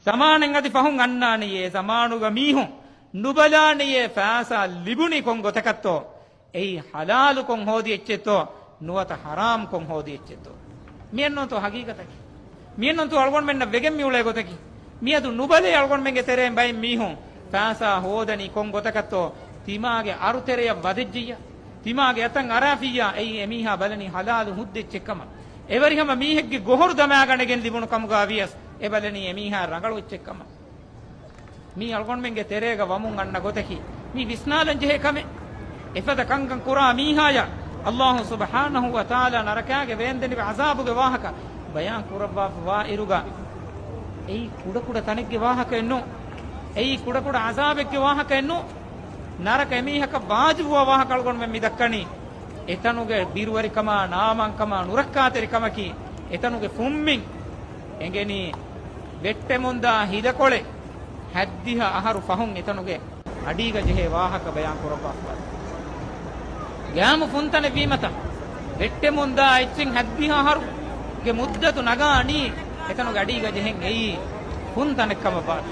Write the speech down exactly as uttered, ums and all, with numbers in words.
ޒަމާނެއް އަދި ފަހުން އަންނާނެޔޭ، ޒަމާނުގަ މީހުން ނުބަލާނެޔޭ ފައިސާ ލިބުނީ ކޮން ގޮތަކަށްތޯ؟ އެއީ ޙަލާލު ކޮން ހޯދި އެއްޗެއްތޯ؟ ނުވަތަ ޙަރާމް ކޮން ހޯދި އެއްޗެއްތޯ؟ މިއެއްނޫންތޯ ޙަޤީޤަތަކީ؟ މިއެއްނޫންތޯ އަޅުގަނޑުމެންނަށް ވެގެން މިއުޅޭ ގޮތަކީ؟ މިއަދު ނުބަލޭ އަޅުގަނޑުމެންގެ ތެރޭން ބައެއް މީހުން ފައިސާ ހޯދަނީ ކޮން ގޮތަކަށްތޯ؟ ތިމާގެ އަރުތެރެޔަށް ވަދެއްޖިއްޔާ، ތިމާގެ އަތަށް އަރާފިއްޔާ، އެއީ އެމީހާ ބަލަނީ ޙަލާލު ހުއްދަ އެއްޗެއްކަމަށް. އެވަރިހަމަ މީހެއްގެ ގޮހޮރު ދަމާގަނެގެން ލިބުނު ކަމުގަ ވިޔަސް، އެ ބަލަނީ އެމީހާ ރަނގަޅު އެއްޗެއްކަމަށް. މީ އަޅުގަނޑުމެންގެ ތެރޭގަ ވަމުން އަންނަ ގޮތަކީ، މީ ވިސްނާލަން ޖެހޭ ކަމެއް. އެފަދަ ކަންކަން ކުރާ މީހާޔަށް ﷲ ސުބްޙާނަހޫ ވަތަޢާލާ ނަރަކާގެ ވޭންދެނިވި ޢަޛާބުގެ ވާހަކަ ބަޔާން ކުރައްވާފަވާ އިރުގަ، އެއީ ކުޑަކުޑަ ތަނެއްގެ ވާހަކައެއް ނޫން. އެއީ ކުޑަކުޑަ ޢަޛާބެއްގެ ވާހަކައެއް ނޫން. ނަރަކަ އެމީހަކަށް ވާޖިބުވާ ވާހަކަ އަޅުގަނޑުމެން މި ދައްކަނީ. އެތަނުގެ ބިރުވެރިކަމާ، ނާމަންކަމާ، ނުރައްކާތެރިކަމަކީ، އެތަނުގެ ފުންމިން އެނގެނީ ވެއްޓެމުންދާ ހިލަކޮޅެއް ހަތްދިހަ އަހަރު ފަހުން އެތަނުގެ އަޑީގަ ޖެހޭ ވާހަކަ ބަޔާން ކުރައްވާފަވާ. ގައިމު ފުންތަނެއް ވީމަތަ، ވެއްޓެމުންދާ އެއްޗެއް ހަތްދިހަ އަހަރުގެ މުއްދަތު ނަގާނީ އެތަނުގެ އަޑީގަ ޖެހެން އެއީ ފުންތަނެއް ކަމަށް ވާތީ.